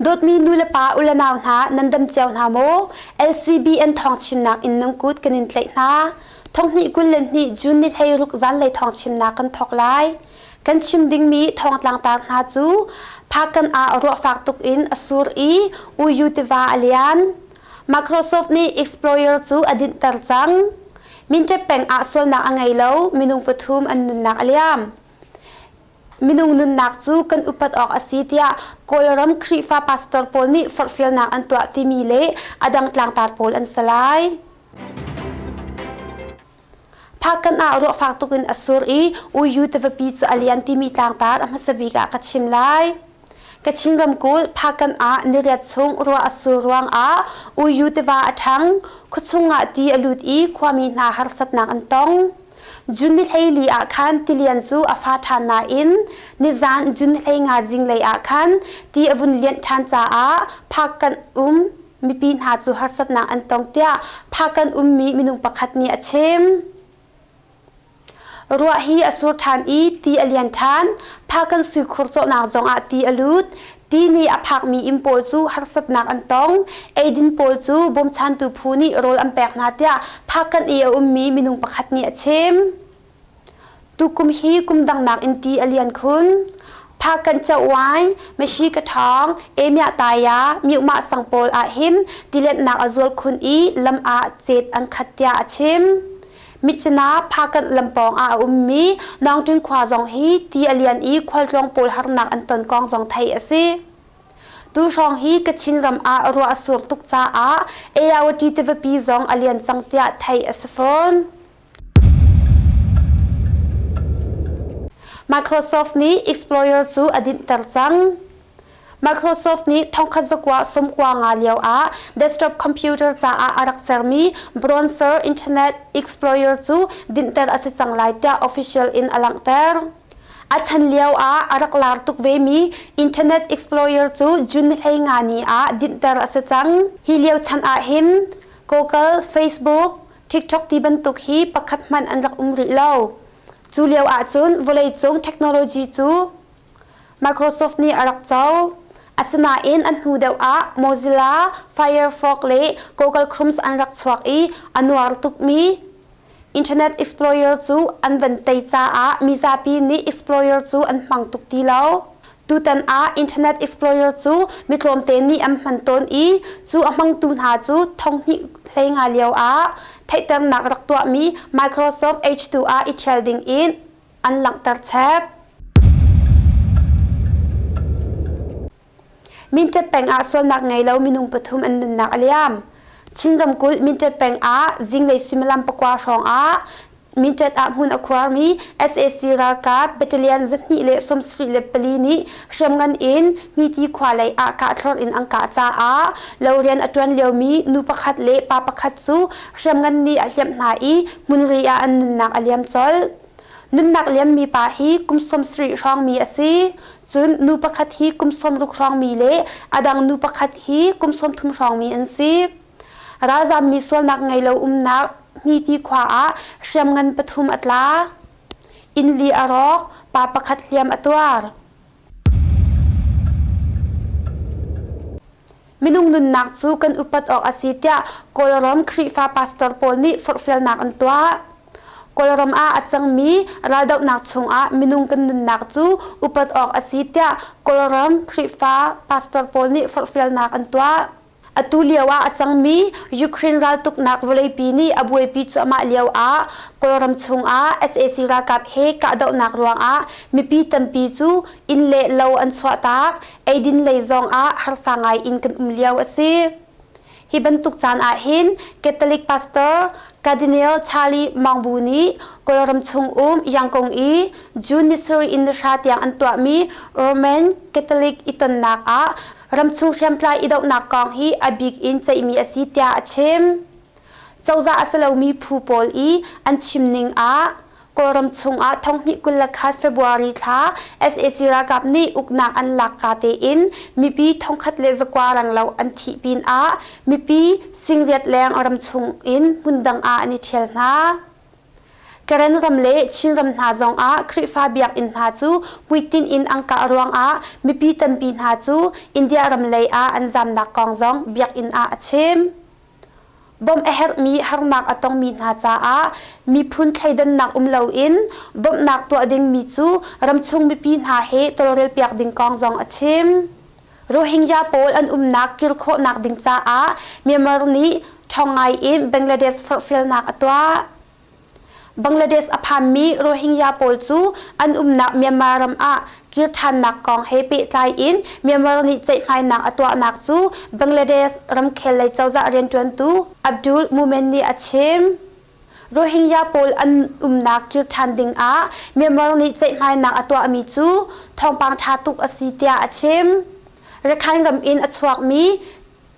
Dawtmi nu le pa u le nau hna nan dam cio hna maw? LCBN thawngchimnak in nan kut kan in tlaih hna. Thonghnih 22 June ni 16 zanlei thawngchimnak kan thawk lai. Kan chim dingmi thawngtlangtar hna cu Phakan ah ruahfak tuk in a sur i Uyu tiva a lian. Microsoft nih Explorer cu a dinhter cang. Minṭep peng ah sualnak a ngei lo, minung pathum an nunnak a liam. Minung nunnak cu kan upat awk a si tiah Kawlram Khrihfa pastor pawl nih forhfialnak an tuah timi le a dang tlangtar pawl an si lai. Phakkan ah ruahfak tuk in a sur i Uyu tivapi cu a lian timi tlangtar a hmasa bik ah ka chim lai. Kachin ramkulh Phakkan ah niriat chung ruah a sur ruangah Uyu tiva a ṭhang, khuachung ah ti a lut i khuami hna harsatnak an tong. June ni 14 ah khan tilian cu a fa ṭhan nain nizan June 15 zinglei ah khan ti a vun lianh ṭhan caah Phakkan um mipi hna cu harsatnak an tong tiah Phakkan ummi minung pakhat nih a chim. Ruah hi a sur ṭhan i ti a lian ṭhan. Phakkan suikhur cawhnak zongah ti a lut. Ti nih a phakmi inn pawl cu harsatnak an tong. Eidin pawl cu bawmchantu phu nih rawl an pek hna tiah Phakkan i a ummi minung pakhat nih a chim. Tukum hi kum dangnak in ti a lian khun. Phakkan Caoai, Meshi Kathawng, Emiah Taya, Myuhmah sang pawl ahhin tilenhnak a zual khun i lam ah cet an khat tiah a chim. Myitkyina Phakanh lampawng ah a ummi Naungṭin khua zong hi ti a lian i khualtlawng pawl harnak an ton kong zong theih a si. Tu hrawng hi Kachin ram ah ruah a sur tuk caah Ayawati tivapi zong a lian cang tiah theih a si fawn. Microsoft nih Explorer cu a dinhter cang. Microsoft nih thongkhat zakua sawmkua nga lio ah desktop computer caah a rak sermi Bronzer Internet Explorer cu dinhter a si cang lai tiah official in a langhter. A chan lio ah a rak lar tuk vemi Internet Explorer cu June 15 ni ah dinhter a si cang. Hi lio chan ah hin Google, Facebook, TikTok ti bantuk hi pakhat hmanh an rak um rih lo. Cu lio ahcun vawleicung technology cu Microsoft nih a rak co. Asinain an hnu deuh ah Mozilla, Firefox le Google Chrome an rak chuak i a nuar tukmi Internet Explorer cu an van tei caah mizapi nih Explorer cu an hmang tuk ti lo. Tutan ah Internet Explorer cu mi tlawmte nih an hman tawn i cu a hmangtu hna cu thonghnih 15 lio ah theihternak rak tuahmi Microsoft H2 ah i ṭhial ding in an langhter chep. Mintet peng ah sualnak ngei lo minung pathum an nunnak a liam. Chin ramkulh Mintet peng ah zinglei suimilam pakua hrawng ah Mintet ah hmun a khuarmi sac ralkap battalion 274 nih hriamngan in Miti khua lei ah kahthlor in an kah caah lo rian a ṭuan liomi nu pakhat le pa pakhat cu hriamngan nih a hliamh hna i hmunri ah an nunnak a liam colh. Nunnak liammi pa hi kum 70 hrawngmi a si. Cun nu pakhat hi kum 60 hrawngmi le a dang nu pakhat hi kum 30 hrawngmi an si. Ralzammi sualnak ngei lo umnak Hmiti khua ah hriamngan pathum a tla. Inn li a rawk, pa pakhat hliam a tuar. Minung nunnak cu kan upat awk a si tiah Kawlram Khrihfa pastor pawl nih forhfialnak an tuah. Kawlram ah a cangmi raldohnak chungah minung kan nunnak cu upat awk a si tiah Kawlram Khrihfa pastor pawl nih forhfialnak an tuah. Atu lio ah a cangmi Ukraine raltuknak vawleipi nih a buaipi cuahmah lio ah Kawlram chungah sac ralkap he kahdohnak ruangah mipi tampi cu inn le lo an chuahtak, eidin lei zongah harsa ngai in kan um lio a si. Hi bantuk caan ah hin Catholic pastor Cardinal Charlie Maung nih Kawlram chung um Yangon i June ni sarih in nihra tiang an tuahmi Roman Catholic i tonnak ah ramchung hriamtlai i dohnak kong hi a bik in ceihmi a si tiah a chim. Cozah a si lomi phu pawl i an chim ning ah Kawlram chungah thonghnih 21 February thla sac ralkap nih uknak an lak ka tein mipi thongkhat le zakua renglo an thih pinah mipi singriat leng ramchung in hmundang ah an i ṭhial hna. Karen ram le Chinram hna zongah Khrihfa biakinn hna cu hmuitinh in an kah ruangah mipi tampi hna cu India ram lei ah an zamnak kong zong biakinn ah a chim. Bawmh a herhmi harnak a tongmi hna caah miphun thleidannak um loin bawmhnak tuah dingmi cu ramchung mipi hna he tawlrelpiak ding kong zong a chim. Rohingya pawl an umnak kir khawhnak ding caah Myanmar nih ṭhawng ngai in Bangladesh forhfialnak a tuah. Bangladesh a phanmi Rohingya pawl cu an umnak Myanmar ram ah kir ṭhannak kong he pehtlai in Myanmar nih ceihmainak a tuahnak cu Bangladesh ramkhel lei cozah rianṭuantu Abdul Mumen nih a chim. Rohingya pawl an umnak kir ṭhan ding ah Myanmar nih ceihmainak a tuahmi cu thawngpang ṭha tuk a si tiah a chim. Rakhine ram in a chuakmi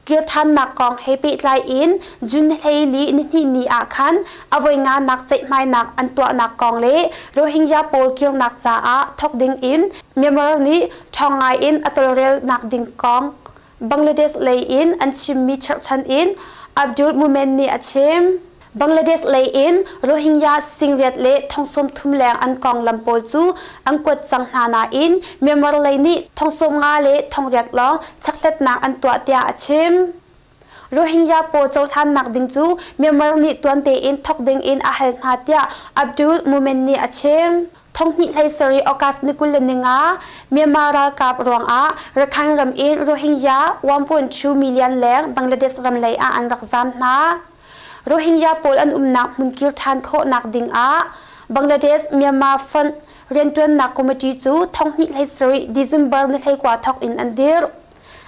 kir ṭhannak kong he pehtlai in June 14 nihnih ni ah khan a voi nganak ceihmainak an tuahnak kong le Rohingya pawl kirnak caah thawk ding in Myanmar nih ṭhawng ngai in a tawlrelnak ding kong Bangladesh lei in an chimmi cherhchan in Abdul Mumen nih a chim. Bangladesh lei in Rohingya singriat le 30 leng an konglam pawl cu an kuat cang hna nain Myanmar lei nih 90 le 800 lawng chekhlatnak an tuah tiah a chim. Rohingya pawl cohlannak ding cu Myanmar nih tuan tein thawk ding in a hal hna tiah Abdul Mumen nih a chim. Thonghnih 17 August ni 25 Myanmar ralkap ruangah Rakhine ram in Rohingya 1.2 million leng Bangladesh ram lei ah an rak zaam hna. Rohingya pawl an umnak hmun kir ṭhan khawhnak ding ah Bangladesh Myanmar Front rianṭuannak committee cu thonghnih 17 December ni 19 thawk in an dirh.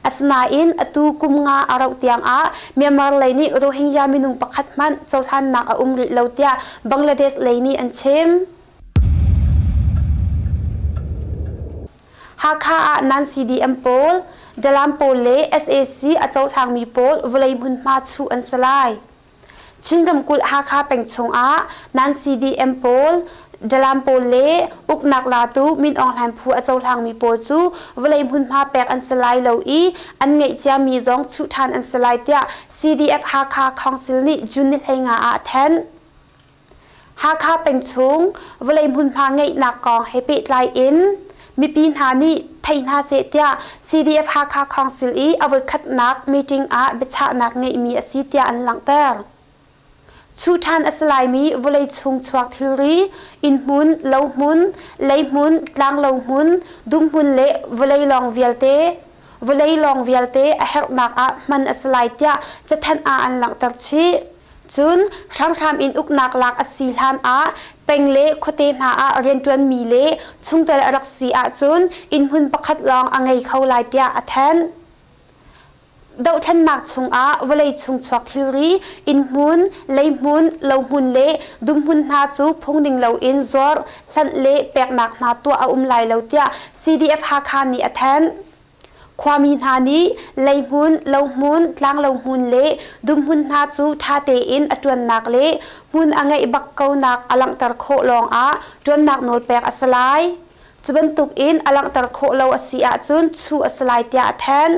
Asinain atu kum nga a rauh tiang ah Myanmar lei nih Rohingya minung pakhat hmanh cohlannak a um rih lo tiah Bangladesh lei nih an chim. Hakha ah nan CDM pawl, Dalam pawl le sac a cohlangmi pawl vawlei hmunhma chuh an si lai. Chin ramkulh Hakha peng chungah nan CDM pawl, Dalam pawl le uknak latu Min Aung Hlaing phu a cohlangmi pawl cu vawlei hmunhma pek an si lai lo i an ngeih ciami zong chuh ṭhan an si lai tiah CDF Hakha Council nih June ni 15 ah a thanh. Hakha peng chung vawlei hmunhma ngeihnak kong he pehtlai in mipi hna nih thei hna seh tiah CDF Hakha Council i a voikhatnak meeting ah biachahnak ngeihmi a si tiah an langhter. Chuh ṭhan a si laimi vawlei chung chuak thilri, innhmun, lohmun, leihmun, tlanglo hmun, dumhmun le vawlei lawng vialte vawlei lawng vialte a herhnak ah hman a si lai tiah cathanh ah an langhter chih. Cun hramhram in uknak lak a si hlan ah peng le khuate hna ah rianṭuanmi le chungtel a rak si ahcun innhmun pakhat lawng a ngei kho lai tiah a thanh. Dohthlennak chungah vawlei chung chuak thilri, innhmun, leihmun, lohmun le dumhmun hna cu phungning loin zuar, hlanh le peknak hna tuah a um lai lo tiah CDF Hakha nih a thanh. Khuami hna nih leihmun, lohmun, tlanglohmun le dumhmun hna cu ṭha tein a ṭuannak le hmun a ngeih bak konak a langhter khawh lawngah ṭuannak nawl pek a si lai. Cu bantukin a langhter khawh lo a si ahcun chuh a si lai tiah a thanh.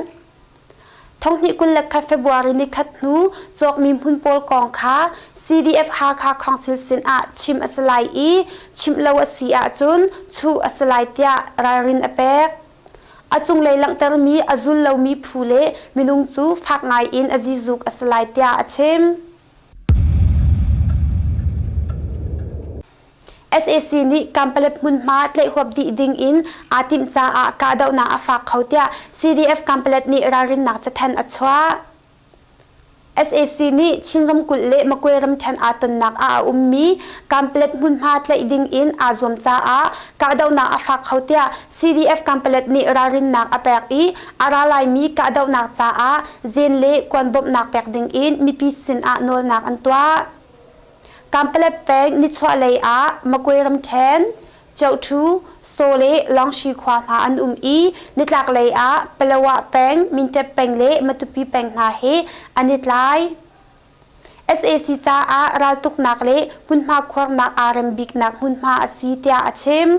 Thonghnih 21 February nikhat hnu cawkmi hmun pawl kong kha CDF Hakha Council sinah chim a si lai i chimh lo a si ahcun chuh a si lai tiah ralrin a pek. A cunglei langhtermi a zul lomi phu le minung cu fak ngaiin a zizuk a si lai tiah a chim. Sac nih Kampalet hmunhma tlaihhuap dih ding in aa timh caah kahdohnak a fak kho tiah CDF Kampalet nih ralrinnak cathanh a chuah. Sac nih Chin ramkulh le Makwe ramṭhen aa tonnak ah a ummi Kampalet hmunhma tlaih ding in aa zuam caah kahdohnak a fak kho tiah CDF Kampalet nih ralrinnak a pek i a ra laimi kahdohnak caah zen le kuan bawmhnak pek ding in mipi sin ah nawlnak an tuah. Kampalet peng nichuahlei ah Makwe ramṭhen, Cohṭhu, Saw le Lawngshi khua hna an um i nitlaklei ah Palawa peng, Minṭep peng le Matupi peng hna he an i tlai. Sac caah raltuknak le hmunhma khuarnak aa rem biknak hmunhma a si tiah a chim.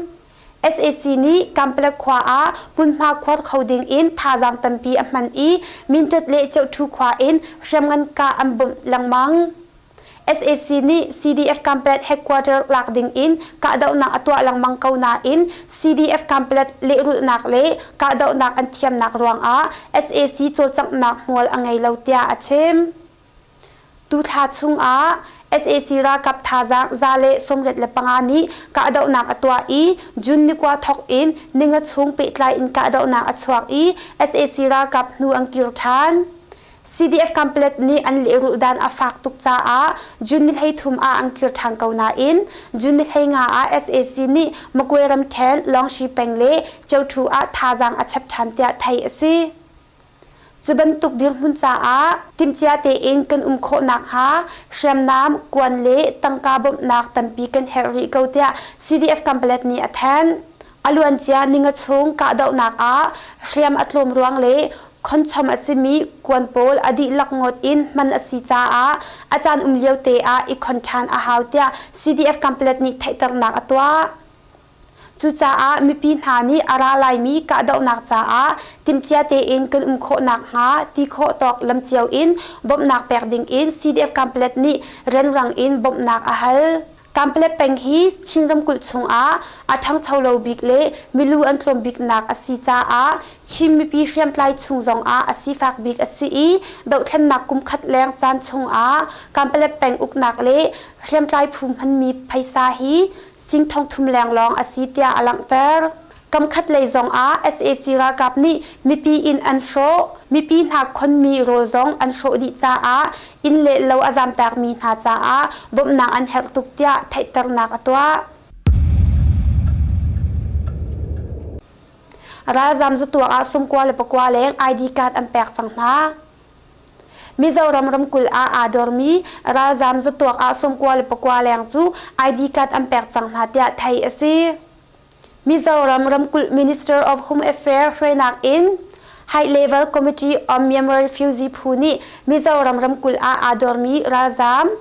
Sac nih Kampalak khua ah hmunhma khuar kho ding in thazaang tampi a hman i Minṭet le Cohṭhu khua in hriamngan kah an bawmh lengmang. Sac nih CDF Kanpetlet headquarter lak ding in kahdohnak a tuah lengmang ko nain CDF Kanpetlet lehrulhnak le kahdohnak an thiamnak ruangah sac cawlcanghnak hmual a ngei lo tiah a chim. Tuthla chungah sac ralkap thazaang 185 nih kahdohnak a tuah i June ni kua thawk in ninga chung pehtlai in kahdohnak a chuak i sac ralkap hnu an kir ṭhan. CDF Kanpetlet nih an lehrulh dan a fak tuk caah June ni 13 ah an kir ṭhan ko nain June ni 15 ah sac nih Magwe ramṭhen Lawngshi peng le Ceuṭhu ah thazaang a chap ṭhan tiah theih a si. Cu bantuk dirhmun caah timhcia tein kan um khawh nakhnga hriamnam, kuan le tangka bawmhnak tampi kan herh rih ko tiah CDF Kanpetlet nih a thanh. A luancia ninga chung kahdohnak ah hriam a tlawm ruang le khonchom a simi kuan pawl a dihlak ngawt in hman a si caah a caan um lio te ah i khon ṭhan a hau tiah CDF Kanpetlet nih theihternak a tuah. Cucaah mipi hna nih a ra laimi kahdohnak caah timhcia tein kan um khawh nakhnga ti khawh tawk lam cio in bawmhnak pek ding in CDF Kanpetlet nih rianrang in bawmhnak a hal. Kanpetlet peng hi Chin ramkulh chungah a ṭhangcho lo bik le milu an tlawm biknak a si caah Chin mipi hriamtlai chung zongah a sifak bik a si i dohthlennak kumkhat leng caan chungah Kanpetlet peng uknak le hriamtlai phu hmanmi phaisa hi sing thongthum lenglawng a si tiah a langhter. Kamkhat lei zongah sac ralkap nih mipi inn an hrawh, mipi hna khonmi rawl zong an hrawh dih caah inn le lo a zamtakmi hna caah bawmhnak an herh tuk tiah theihternak a tuah. Ralzam zatuak ah 99 leng ID card an pek cang hna. Mizoram ramkulh ah aa dormi ralzaam zatuak ah 99 leng cu ID card an pek cang hna tiah theih a si. Mizoram ramkulh Minister of Home Affairs hruainak in High Level Committee on Myanmar Refugee phu nih Mizoram ramkulh ah aa dormi ralzaam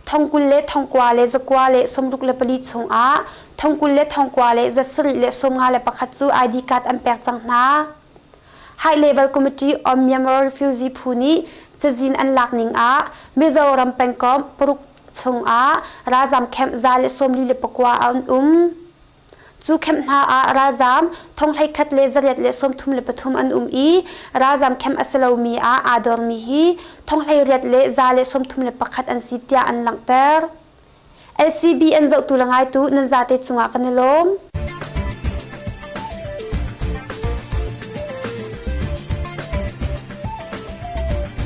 thongkul le thongkua le zakua le 64 chungah thongkul le thongkua le zasarih le 51 cu ID card an pek cang hna. High Level Committee on Myanmar Refugee phu nih cazin an lak ning ah Mizoram pengkomh paruk chungah ralzam camp 144 an um. Cu camp hna ah ralzam thonghlei khat le zariat le 33 an um i ralzam camp a si lomi ah aa dormi hi thonghlei riat le 131 an si tiah an langhter. LCB an zohtu le ngaitu nan zate cungah kan i lawm.